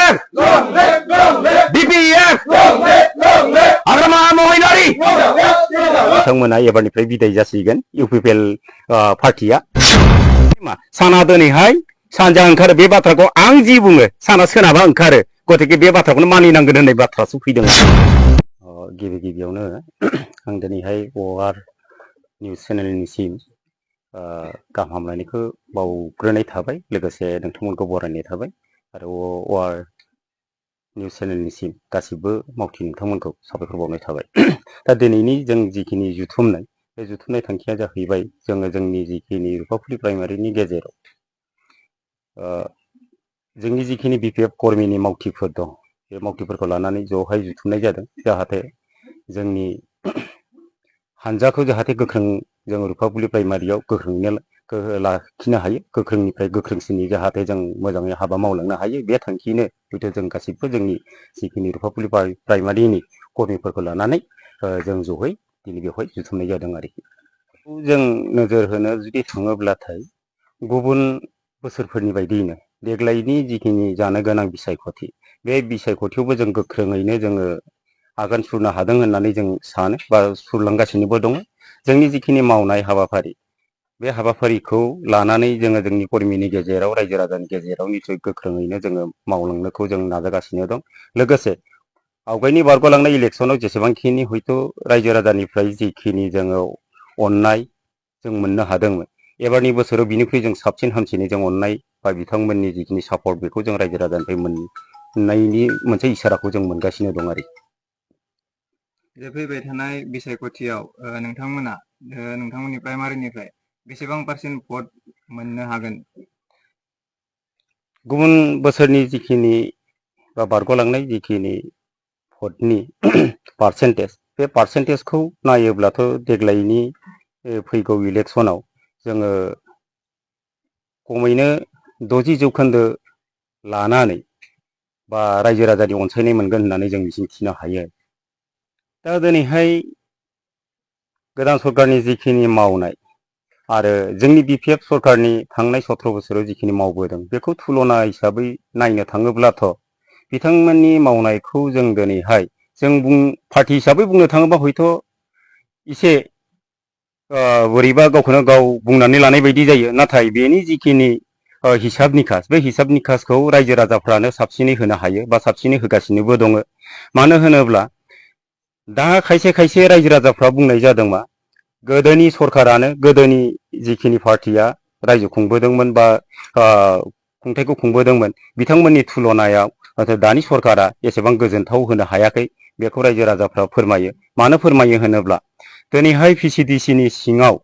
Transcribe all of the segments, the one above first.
BTR BPF hagrama महिलारि बिथांमोना एबारनिफ्राय बिदाय जासिगोन इउपिपिएल पार्टिया साना दिनैहाय सानजा ओंखारो बे बाथ्राखौ आं जि बुङो साना सोनाबा ओंखारो गतिके बे बाथ्राखौनो मानिनांगोन होननाय बाथ्रासो फैदों गिबि गिबियावनो आं दिनैहाय BTR निउज चेनेलनिसिम गाहाम हामलायनायखौ बावग्रोनाय थाबाय लोगोसे नोंथांमोनखौ बरायनाय थाबाय आरो BTR निउज चेनेलनिसिम गासिबो मावथि नोंथांमोनखौ साबायखर बावनाय थाबाय दा दिनैनि जों जिखिनि जुथुमनाय बे जुथुमनाय थांखिया जाहैबाय जोङो जोंनि जिखिनि रुपाफुलि प्राइमारिनि गेजेराव जोंनि जिखिनि BPF कर्मीनि मावथिफोर दं बे मावथिफोरखौ लानानै ज'हाय जुथुमनाय जादों जाहाथे जोंनि हानजाखौ जाहाथे गोख्रों जों रुपाफुलि प्राइमारियाव गोख्रोङैनो लाखिनो हायो गोख्रोंनिफ्राय गोख्रोंसिनै जाहाथे जों मोजाङै हाबा मावलांनो हायो बे थांखियैनो हयथ' जों गासिबो जोंनि जिखिनि रुपाफुलि प्राइमारिनि कर्मीफोरखौ लानानै जों ज'है दिनै बेवहाय जुथुमनाय जादों आरोखि जों नोजोर होनो जुदि थाङोब्लाथाय गुबुन बोसोरफोरनि बायदियैनो देग्लायनि जिखिनि जानो गोनां बिसायख'थि बे बिसायख'थियावबो जों गोख्रोङैनो जोङो आगान सुरनो हादों होननानै जों सानो बा सुरलांगासिनोबो दङ जोंनि जिखिनि मावनाय हाबाफारि बे हाबाफारिखौ लानानै जोङो जोंनि कर्मीनि गेजेराव रायजो राजानि गेजेराव निसय गोख्रोङैनो जोङो मावलांनोखौ जों नाजागासिनो दं लोगोसे आवगायनि बारग'लांनाय इलेक्सनाव जेसेबांखिनि हयथ' रायजो राजानिफ्राय जिखिनि जोङो अननाय जों मोननो हादोंमोन एबारनि बोसोराव बिनिख्रुइ जों साबसिन हामसिनै जों अननाय बा बिथांमोननि जिखिनि सापर्ट बेखौ जों रायजो राजानिफ्राय मोननायनि मोनसे इसाराखौ जों मोनगासिनो दं आरो जे फैबाय थानाय बिसायख'थियाव नोंथांमोना नोंथांमोननि प्राइमारिनिफ्राय बेसेबां % भट मोननो हागोन गुबुन बोसोरनि जिखिनि बा बारग'लांनाय जिखिनि भटनि पार्सेन्टेज बे पार्सेन्टेजखौ नायोब्लाथ' देग्लायनि फैगौ इलेक्सनाव जोङो खमैनो 60% लानानै बा रायजो राजानि अनसायनाय मोनगोन होननानै जों मिजिंथिनो हायो दा दिनैहाय गोदान सरकारनि जिखिनि मावनाय आरो जोंनि BPF सरकारनि थांनाय 17 बोसोराव जिखिनि मावबोदों बेखौ तुलना हिसाबै नायनो थाङोब्लाथ' बिथांमोननि मावनायखौ जों दिनैहाय जों पार्टी हिसाबै बुंनो थाङोबा हयथ' एसे बोरैबा गावखौनो गाव बुंनानै लानाय बायदि जायो नाथाय बेनि जिखिनि हिसाब निकास बे हिसाब निकासखौ रायजो राजाफ्रानो साबसिनै होनो हायो बा साबसिनै होगासिनोबो दङ मानो होनोब्ला दा खायसे खायसे रायजो राजाफ्रा बुंनाय जादों मा गोदोनि सरकारानो गोदोनि जिखिनि पार्टीया रायजो खुंबोदोंमोन बा खुंथायखौ खुंबोदोंमोन बिथांमोननि तुलनायाव दानि सरकारा एसेबां गोजोनथाव होनो हायाखै बेखौ रायजो राजाफ्रा फोरमायो मानो फोरमायो होनोब्ला दिनैहाय PCDCनि सिङाव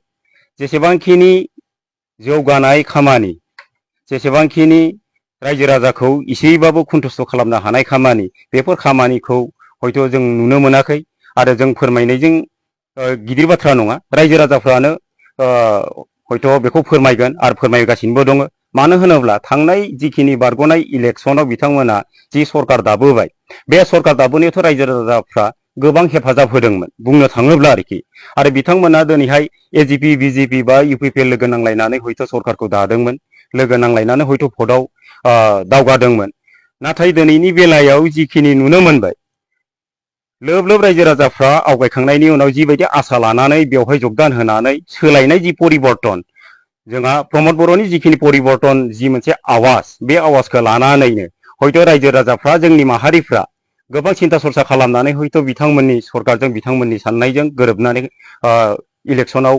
जेसेबांखिनि जौगानाय खामानि जेसेबांखिनि रायजो राजाखौ एसेबाबो कुन्टुस्ट' खालामनो हानाय खामानि बेफोर खामानिखौ हयथ' जों नुनो मोनाखै आरो जों फोरमायनायजों गिदिर बाथ्रा नङा रायजो राजाफ्रानो हयथ' बेखौ फोरमायगोन आरो फोरमायगासिनोबो दङ मानो होनोब्ला थांनाय जिखिनि बारग'नाय इलेक्सनाव बिथांमोना जि सरकार दाबोबाय बे सरकार दाबोनायावथ' रायजो राजाफ्रा गोबां हेफाजाब होदोंमोन बुंनो थाङोब्ला आरोखि आरो बिथांमोना दिनैहाय AGP BJP बा UPPL लोगो नांलायनानै हयथ' सरकारखौ दादोंमोन लोगो नांलायनानै हयथ' भटआव दावगादोंमोन नाथाय दिनैनि बेलायाव जिखिनि नुनो मोनबाय लोब लोब रायजो राजाफ्रा आवगायखांनायनि उनाव जिबायदि आसा लानानै बेवहाय जगदान होनानै सोलायनाय जि परिबर्तन जोंहा प्रमद बर'नि जिखिनि परिबर्तन जि मोनसे आवाज बे आवाजखौ लानानैनो हयथ' रायजो राजाफ्रा जोंनि माहारिफ्रा गोबां सिन्था सरसा खालामनानै हयथ' बिथांमोननि सरकारजों बिथांमोननि साननायजों गोरोबनानै इलेक्सनाव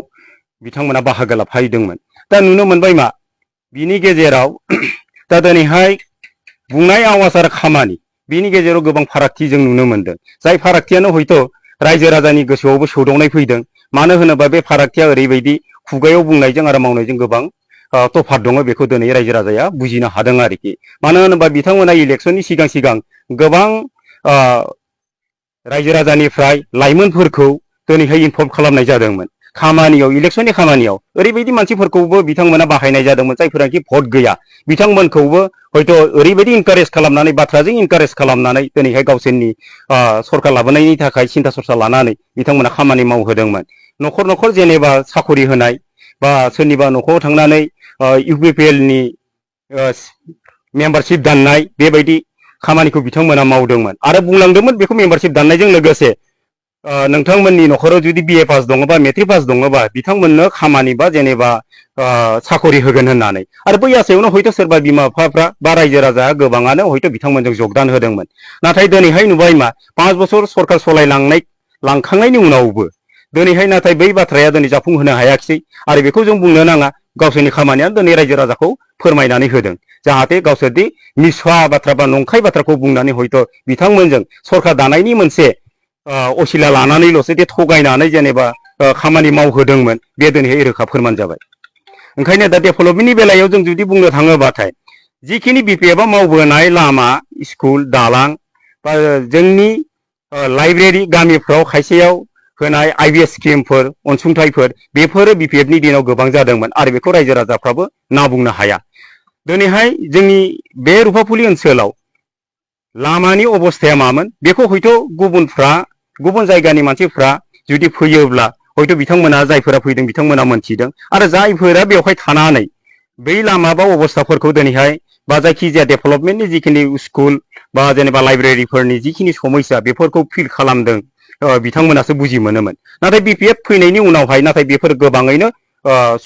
बिथांमोना बाहागो लाफैदोंमोन दा नुनो मोनबाय मा बिनि गेजेराव दा दिनैहाय बुंनाय आवाज आरो खामानि बिनि गेजेराव गोबां फारागथि जों नुनो मोनदों जाय फारागथियानो हयथ' रायजो राजानि गोसोआवबो सौदावनाय फैदों मानो होनोबा बे फारागथिया ओरैबायदि खुगायाव बुंनायजों आरो मावनायजों गोबां तफात दङ बेखौ दिनै रायजो राजाया बुजिनो हादों आरोखि मानो होनोबा बिथांमोना इलेक्सननि सिगां सिगां गोबां रायजो राजानिफ्राय लाइमोनफोरखौ दिनैहाय इनफर्म खालामनाय जादोंमोन खामानियाव इलेक्सननि खामानियाव ओरैबायदि मानसिफोरखौबो बिथांमोना बाहायनाय जादोंमोन जायफोराखि भट गैया बिथांमोनखौबो हयथ' ओरैबायदि इनकारेज खालामनानै बाथ्राजों इनकारेज खालामनानै दिनैहाय गावसोरनि सरकार लाबोनायनि थाखाय सिन्था सरसा लानानै बिथांमोना खामानि मावहोदोंमोन न'खर न'खर जेनेबा साखरि होनाय बा सोरनिबा न'खराव थांनानै UPPL नि मेम्बारशिप दाननाय बेबायदि खामानिखौ बिथांमोना मावदोंमोन आरो बुंलांदोंमोन बेखौ मेम्बारशिप दाननायजों लोगोसे नोंथांमोननि न'खराव जुदि BA पास दङबा मेट्रिक पास दङबा बिथांमोननो खामानि बा जेनेबा साखरि होगोन होननानै आरो बै आसायावनो हयथ' सोरबा बिमा बिफाफ्रा बा रायजो राजाया गोबाङानो हयथ' बिथांमोनजों जगदान होदोंमोन नाथाय दिनैहाय नुबाय मा 5 बोसोर सरखार लांखांनायनि उनावबो दिनैहाय नाथाय बै बाथ्राया दिनै जाफुंहोनो हायाखिसै आरो बेखौ जों बुंनो नाङा गावसोरनि खामानियानो दिनै रायजो राजाखौ फोरमायनानै होदों जाहाथे गावसोरदि मिसवा बाथ्रा बा नंखाय बाथ्राखौ बुंनानै हयथ' बिथांमोनजों सरखार दानायनि मोनसे असिला लानानैल'सो दे थगायनानै जेनेबा खामानि मावहोदोंमोन बे दिनैहाय रोखा फोरमान जाबाय ओंखायनो दा डेभेलपमेन्टनि बेलायाव जों जुदि बुंनो थाङोबाथाय जिखिनि BPFआ मावबोनाय लामा स्कुल दालां बा जोंनि लाइब्रेरि गामिफ्राव खायसेयाव होनाय IBS स्किमफोर अनसुंथाइफोर बेफोरो BPFनि दिनाव गोबां जादोंमोन आरो बेखौ रायजो राजाफ्राबो ना बुंनो हाया दिनैहाय जोंनि बे रुफाफुलि ओनसोलाव लामानि अबस्थाया मामोन बेखौ हयथ' गुबुन जायगानि मानसिफ्रा जुदि फैयोब्ला हयथ' बिथांमोना जायफोरा फैदों बिथांमोना मोनथिदों आरो जायफोरा बेवहाय थानानै बै लामा बा अबस्थाफोरखौ दिनैहाय बा जायखिजाया डेभेलपमेन्टनि जिखिनि स्कुल बा जेनेबा लाइब्रेरिफोरनि जिखिनि समस्या बेफोरखौ फिल खालामदों बिथांमोनासो बुजि मोनोमोन नाथाय BPF फैनायनि उनावहाय नाथाय बेफोर गोबाङैनो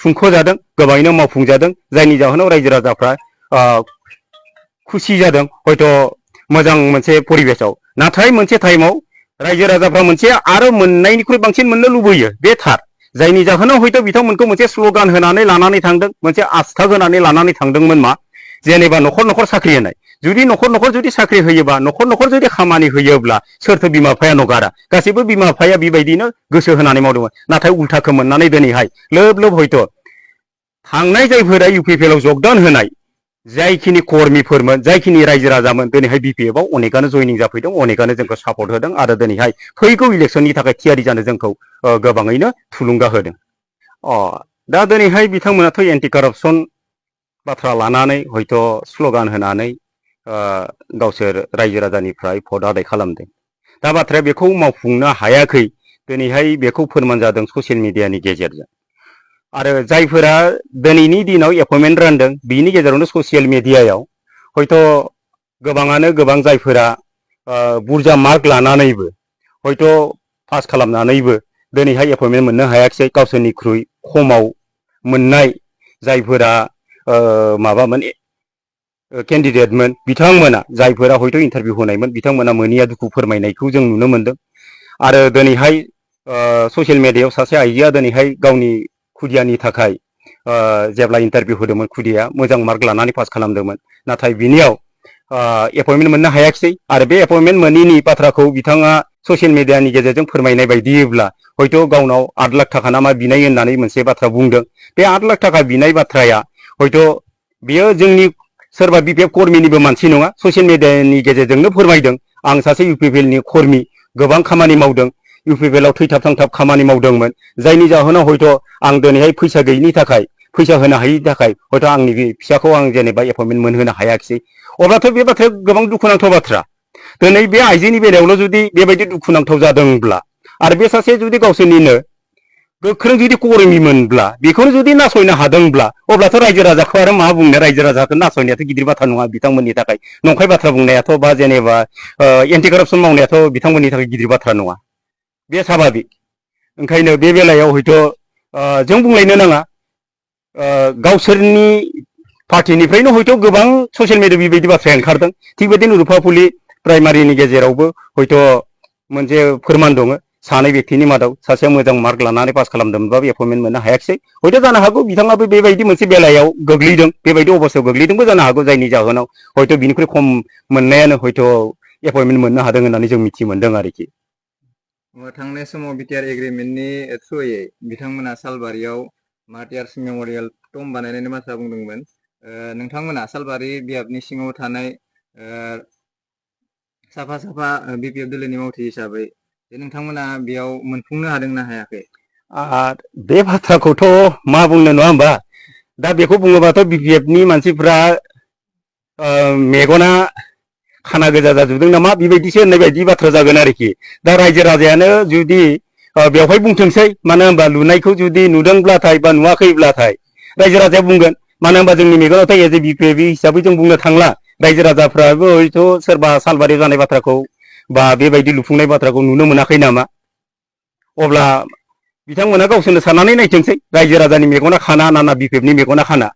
सुंख' जादों गोबाङैनो मावफुंजादों जायनि जाहोनाव रायजो राजाफ्रा खुसि जादों हयथ' मोजां मोनसे परिबेसाव नाथाय मोनसे टाइमाव रायजो राजाफ्रा मोनसे आरो मोननायनिख्रुइ बांसिन मोननो लुबैयो बे थार जायनि जाहोनाव हयथ' बिथांमोनखौ मोनसे स्ल'गान होनानै लानानै थांदों मोनसे आस्था होनानै लानानै थांदोंमोन मा जेनेबा न'खर न'खर साख्रि होनाय जुदि न'खर न'खर जुदि साख्रि होयोबा न'खर न'खर जुदि खामानि होयोब्ला सोरथो बिमा बिफाया नगारा गासैबो बिमा बिफाया बेबायदिनो गोसो होनानै मावदोंमोन नाथाय उल्थाखौ मोननानै दिनैहाय लोब लोब हयथ' थांनाय जायफोरा UPPLआव जगदान होनाय जायखिनि कर्मिफोरमोन जायखिनि रायजो राजामोन दिनैहाय BPFआव अनेकानो जयनिं जाफैदों अनेकानो जोंखौ सापर्ट होदों आरो दिनैहाय फैगौ इलेक्सननि थाखाय थियारि जानो जोंखौ गोबाङैनो थुलुंगा होदों दा दिनैहाय बिथांमोनाथ' एन्टि कारापसन बाथ्रा लानानै हयथ' स्ल'गान होनानै गावसोर रायजो राजानिफ्राय भट आदाय खालामदों दा बाथ्राया बेखौ मावफुंनो हायाखै दिनैहाय बेखौ फोरमान जादों ससियेल मिडियानि गेजेरजों आरो जायफोरा दिनैनि दिनाव एपइन्टमेन्ट रानदों बिनि गेजेरावनो ससियेल मिडियायाव हयथ' गोबाङानो गोबां जायफोरा बुरजा मार्क लानानैबो हयथ' पास खालामनानैबो दिनैहाय एपइन्टमेन्ट मोननो हायाखिसै गावसोरनिख्रुइ खमाव मोननाय जायफोरा माबामोन केन्डिडेटमोन बिथांमोना जायफोरा हयथ' इन्टारभिउ होनायमोन बिथांमोना मोनैया दुखु फोरमायनायखौ जों नुनो मोनदों आरो दिनैहाय ससियेल मिडियायाव सासे आइजोआ दिनैहाय गावनि खुदियानि थाखाय जेब्ला इन्टारभिउ होदोंमोन खुदिया मोजां मार्क लानानै पास खालामदोंमोन नाथाय बिनियाव एपइन्टमेन्ट मोननो हायाखिसै आरो बे एपइन्टमेन्ट मोनैनि बाथ्राखौ बिथाङा ससियेल मिडियानि गेजेरजों फोरमायनाय बायदिब्ला हयथ' गावनाव 8 लाख थाखा नामा बिनाय होननानै मोनसे बाथ्रा बुंदों बे 8 लाख थाखा बिनाय बाथ्राया हयथ' बेयो जोंनि सोरबा BPF कर्मिनिबो मानसि नङा ससियेल मिडियानि गेजेरजोंनो फोरमायदों आं सासे UPPLनि कर्मि गोबां खामानि मावदों UPPLआव थैथाब थांथाब खामानि मावदोंमोन जायनि जाहोनाव हयथ' आं दिनैहाय फैसा गैयिनि थाखाय फैसा होनो हायिनि थाखाय हयथ' आंनि फिसाखौ आं जेनेबा एपइन्टमेन्ट मोनहोनो हायाखिसै अब्लाथ' बे बाथ्राया गोबां दुखुनांथाव बाथ्रा दिनै बे आइजोनि बेलायावल' जुदि बेबायदि दुखुनांथाव जादोंब्ला आरो बे सासे जुदि गावसोरनिनो गोख्रों जुदि कर्मिमोनब्ला बेखौनो जुदि नासयनो हादोंब्ला अब्लाथ' रायजो राजाखौ आरो मा बुंनो रायजो राजाखौ नासयनायाथ' गिदिर बाथ्रा नङा बिथांमोननि थाखाय नंखाय बाथ्रा बुंनायाथ' बा जेनेबा एन्टि कारापसन मावनायाथ' बिथांमोननि थाखाय गिदिर बाथ्रा नङा बे साभाबिक ओंखायनो बे बेलायाव हयथ' जों बुंलायनो नाङा गावसोरनि पार्टिनिफ्रायनो हयथ' गोबां ससियेल मिडिया बेबायदि बाथ्राया ओंखारदों थिग बेबायदिनो रुफाफुलि प्राइमारिनि गेजेरावबो हयथ' मोनसे फोरमान दङ सानै व्यक्तिनि मादाव सासेया मोजां मार्क लानानै पास खालामदोंमोनबाबो एपइन्टमेन्ट मोननो हायाखिसै हयथ' जानो हागौ बिथाङाबो बेबायदि मोनसे बेलायाव गोग्लैदों बेबायदि अबस्थायाव गोग्लैदोंबो जानो हागौ जायनि जाहोनाव हयथ' बिनिख्रुइ खम मोननायानो हयथ' एपइन्टमेन्ट मोननो हादों होननानै जों मिथि मोनदों आरोखि थांनाय समाव BTR एग्रिमेन्टनि थ्रुयै बिथांमोना सालबारियाव मार्टियार्स मेम'रियेल टम्ब बानायनायनि बाथ्रा बुंदोंमोन नोंथांमोना सालबारि बियाबनि सिङाव थानाय साफा साफा BPF दोलोनि मावथि हिसाबै नोंथांमोना बेयाव मोनफुंनो हादोंना हायाखै बे बाथ्राखौथ' मा बुंनो नङा होमबा दा बेखौ बुङोबाथ' BPFनि मानसिफ्रा मेगना खाना गोजा जाजोबदों नामा बेबायदिसो होननाय बायदि बाथ्रा जागोन आरोखि दा रायजो राजायानो जुदि बेवहाय बुंथोंसै मानो होनबा लुनायखौ जुदि नुदोंब्लाथाय बा नुवाखैब्लाथाय रायजो राजाया बुंगोन मानो होनबा जोंनि मेगनावथ' एज ए BPF हिसाबै जों बुंनो थांला रायजो राजाफ्राबो हयथ' सोरबा सालबारियाव जानाय बाथ्राखौ बा बेबायदि लुफुंनाय बाथ्राखौ नुनो मोनाखै नामा। अब्ला बिथांमोना गावसोरनो साननानै नायथोंसै रायजो राजानि मेगना खाना ना बिपिएफनि मेगना खाना।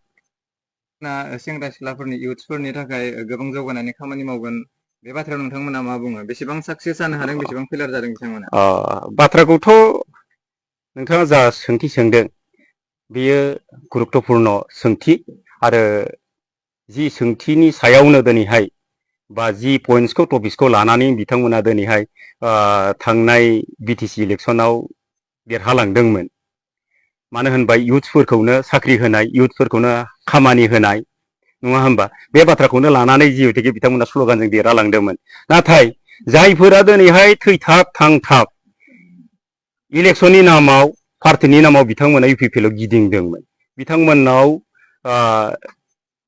सेंग्रा सिख्लाफोरनि इयुथ्सफोरनि थाखाय गोबां जौगानायनि खामानि मावगोन बे बाथ्रायाव नोंथांमोना मा बुङो? बेसेबां साक्सेस जानो हादों, बेसेबां फेलार जादों बिथांमोना? बाथ्राखौथ' नोंथाङा जा सोंथि सोंदों बेयो गुरुत्वपूर्ण सोंथि आरो जि सोंथिनि सायावनो दिनैहाय बा जि पइन्ट्सखौ टपिक्सखौ लानानै बिथांमोना दिनैहाय थांनाय बिटिसि इलेक्सनाव देरहालांदोंमोन। मानो होनबा इयुथ्सफोरखौनो साख्रि होनाय, इयुथ्सफोरखौनो खामानि होनाय, नङा होमबा? बे बाथ्राखौनो लानानै जिहेतुके बिथांमोना स्ल'गानजों देरहालांदोंमोन। नाथाय जायफोरा दिनैहाय थैथाब थांथाब इलेक्सननि नामाव पार्टिनि नामाव बिथांमोना इउपिपिएल गिदिंदोंमोन, बिथांमोननाव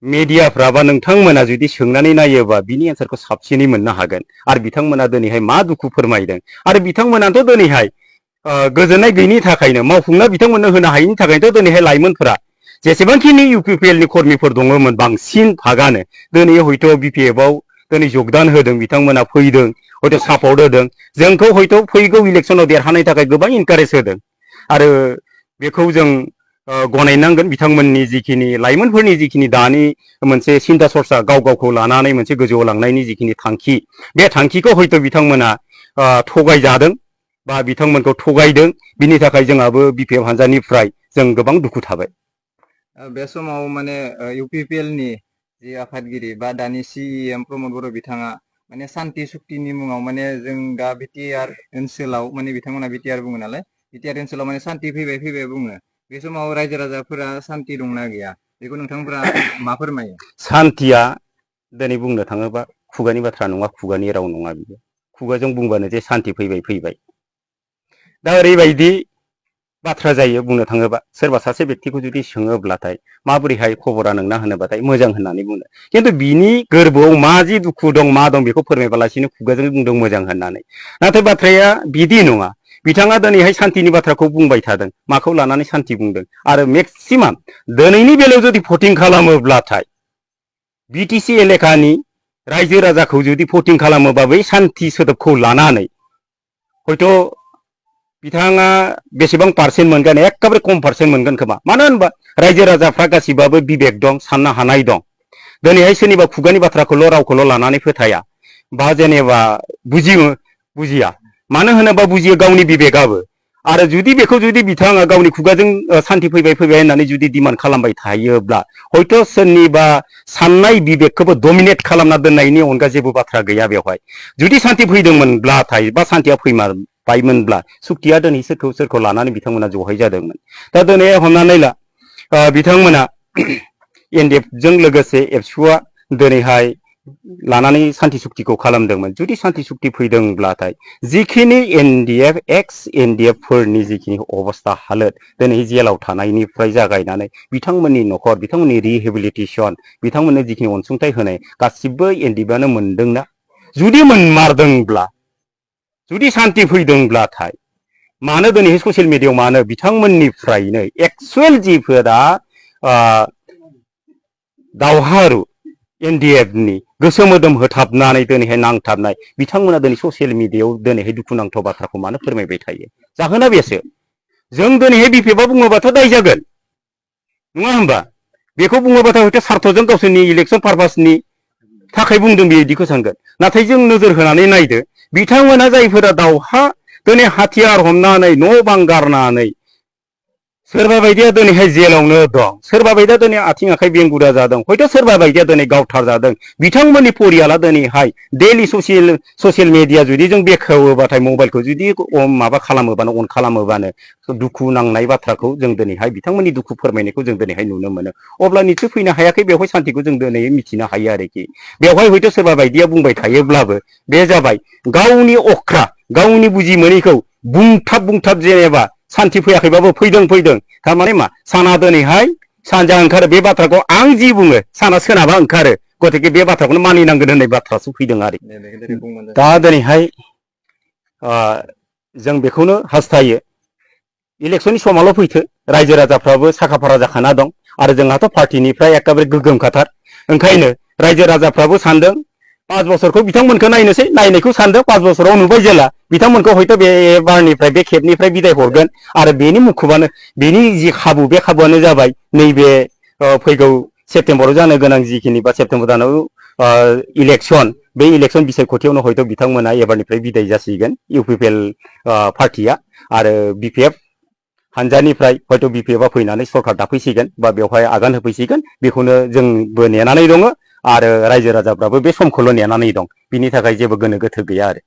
मेडियाफ्रा बा नोंथांमोना जुदि सोंनानै नायोबा बिनि एन्सारखौ साबसिनै मोननो हागोन। आरो बिथांमोना दिनैहाय मा दुखु फोरमायदों आरो बिथांमोनाथ' दिनैहाय गोजोननाय गैयिनि थाखायनो, मावफुंना बिथांमोननो होनो हायिनि थाखायनोथ' दिनैहाय लाइमोनफोरा जेसेबांखिनि इउपिपिएलनि कर्मिफोर दङमोन बांसिन भागानो दिनै हयथ' बिपिएफआव दिनै जगदान होदों, बिथांमोना फैदों, हयथ' सापर्ट होदों, जोंखौ हयथ' फैगौ इलेक्सनाव देरहानायनि थाखाय गोबां इनकारेज होदों। आरो बेखौ जों गनायनांगोन। बिथांमोननि जिखिनि लाइमोनफोरनि जिखिनि दानि मोनसे सिन्था सरसा गाव गावखौ लानानै मोनसे गोजौआव लांनायनि जिखिनि थांखि, बे थांखिखौ हयथ' बिथांमोना थगायजादों बा बिथांमोनखौ थगायदों। बिनि थाखाय जोंहाबो बिपिएफ हानजानिफ्राय जों गोबां दुखु थाबाय। बे समाव माने इउपिपिएलनि जि आफादगिरि बा दानि सिएम प्रमद बर' बिथाङा माने सान्ति सुक्तिनि मुङाव माने जों दा बिटिआर ओनसोलाव, माने बिथांमोना बिटिआर बुङो नालाय, बिटिआर ओनसोलाव माने सान्ति फैबाय फैबाय बुङो। बे समाव रायजो राजाफोरा सान्ति दंना गैया बेखौ नोंथांफोरा मा फोरमायो? सान्तिया दिनै बुंनो थाङोबा खुगानि बाथ्रा नङा, खुगानि राव नङा। बियो खुगाजों बुंबानो जे सान्ति फैबाय फैबाय। दा ओरैबायदि बाथ्रा जायो बुंनो थाङोबा, सोरबा सासे बेक्तिखौ जुदि सोङोब्लाथाय माबोरैहाय खबरा नोंना होनोबाथाय मोजां होननानै बुङो। खिन्थु बिनि गोरबोआव मा जि दुखु दं मा दं बेखौ फोरमायबालासिनो खुगाजों बुंदों मोजां होननानै। नाथाय बाथ्राया बिदि नङा। बिथाङा दिनैहाय सान्तिनि बाथ्राखौ बुंबाय थादों। माखौ लानानै सान्ति बुंदों? आरो मेक्सिमाम दिनैनि बेलायाव जुदि भटिं खालामोब्लाथाय बिटिसि एलेकानि रायजो राजाखौ जुदि भटिं खालामोबा बै सान्ति सोदोबखौ लानानै हयथ' बिथाङा बेसेबां पार्सेन्ट मोनगोन? एखेबारे खम पार्सेन्ट मोनगोन खोमा। मानो होनबा रायजो राजाफ्रा गासिबाबो बिबेक दं, साननो हानाय दं। दिनैहाय सोरनिबा खुगानि बाथ्राखौल' रावखौल' लानानै फोथाया बा जेनेबा बुजिया। मानो होनोबा बुजियो गावनि बिबेकआबो। आरो जुदि बेखौ जुदि बिथाङा गावनि खुगाजों सान्ति फैबाय फैबाय होननानै जुदि डिमान्ड खालामबाय थायोब्ला हयथ' सोरनिबा साननाय बिबेकखौबो डमिनेट खालामना दोननायनि अनगा जेबो बाथ्रा गैया बेवहाय। जुदि सान्ति फैदोंमोनब्लाथाय बा सान्तिया फैमारबायमोनब्ला सुक्तिया दिनै सोरखौ लानानै बिथांमोना जहाय जादोंमोन। दा दिनै हमनानै ला बिथांमोना एनडिएफजों लोगोसे एबसुआ दिनैहाय लानानै सान्ति सुक्तिखौ खालामदोंमोन। जुदि सान्ति सुक्ति फैदोंब्लाथाय जिखिनि एनडिएफ एक्स एनडिएफ फोरनि जिखिनि अबस्था हालोद, दिनै जेलाव थानायनिफ्राय जागायनानै बिथांमोननि न'खर, बिथांमोननि रिहेबिलिटेसन, बिथांमोननो जिखिनि अनसुंथाइ होनाय गासिबो एनडिएफआनो मोनदोंना? जुदि मोनमारदोंब्ला, जुदि सान्ति फैदोंब्लाथाय मानो दिनैहाय ससियेल मिडियायाव मानो बिथांमोननिफ्रायनो एक्सुवेल जिफोरा दावहारु एनडिएफनि गोसो मोदोम होथाबनानै दिनैहाय नांथाबनाय बिथांमोना दिनै ससियेल मिडियायाव दिनैहाय दुखुनांथाव बाथ्राखौ मानो फोरमायबाय थायो? जाहोना बेसो। जों दिनैहाय बिपिएफआ बुङोबाथ' दाय जागोन, नङा होमबा? बेखौ बुङोबाथाय हयथ' सार्थजों गावसोरनि इलेक्सन पारपासनि थाखाय बुंदों बिदिखौ सानगोन। नाथाय जों नोजोर होनानै नायदो, बिथांमोना जायफोरा दावहा दिनै हाथियार हमनानै न' बां गारनानै सोरबा बायदिया दिनैहाय जेलावनो दं, सोरबा बायदिया दिनै आथिं आखाइ बेंगुरा जादों, हयथ' सोरबा बायदिया दिनै गावथार जादों। बिथांमोननि परियाला दिनैहाय डेलि ससियेल मिडिया जुदि जों बेखेवोबाथाय, मबाइलखौ जुदि माबा खालामोबानो, अन खालामोबानो दुखु नांनाय बाथ्राखौ जों दिनैहाय बिथांमोननि दुखु फोरमायनायखौ जों दिनैहाय नुनो मोनो। अब्ला निसय फैनो हायाखै बेवहाय सान्तिखौ जों दिनै मिथिनो हायो आरोखि। बेवहाय हयथ' सोरबा बायदिया बुंबाय थायोब्लाबो बे जाबाय गावनि अख्रा, गावनि बुजि मोनैखौ बुंथाब बुंथाब जेनेबा सान्ति फैयाखैबाबो फैदों फैदों। थारमाने मा? साना दिनैहाय सानजा ओंखारो। बे बाथ्राखौ आं जि बुङो साना सोनाबा ओंखारो। गथिके बे बाथ्राखौनो मानिनांगोन होननाय बाथ्रासो फैदों आरो। दा दिनैहाय जों बेखौनो हास्थायो, इलेक्सननि समावल' फैथो, रायजो राजाफ्राबो साखा फारा जाखाना दं। आरो जोंहाथ' पार्टिनिफ्राय एखेबारे गोगोमखाथार। ओंखायनो रायजो राजाफ्राबो सानदों 5 बोसोरखौ बिथांमोनखौ नायनोसै नायनायखौ सानदों 5 बोसोराव नुबाय जेला बिथांमोनखौ हयथ' बे बारनिफ्राय बे खेबनिफ्राय बिदाय हरगोन आरो बेनि मुखुबानो बेनि जि खाबु बे खाबुआनो जाबाय नैबे फैगौ सेप्तेम्बराव जानो गोनां जिखिनि बा सेप्तेम्बर दानाव इलेक्सन बे इलेक्सन बिसायख'थियावनो हयथ' बिथांमोना एबारनिफ्राय बिदाय जासिगोन इउपिपिएल पार्टिया आरो बिपिएफ हानजानिफ्राय हयथ' बिपिएफआ फैनानै सरखार दाफैसिगोन बा बेवहाय आगान होफैसिगोन बेखौनो जोंबो नेनानै दङ आरो रायजो राजाफ्राबो बे समखौल' नेनानै दं बिनि थाखाय जेबो गोनो गोथो गैया आरो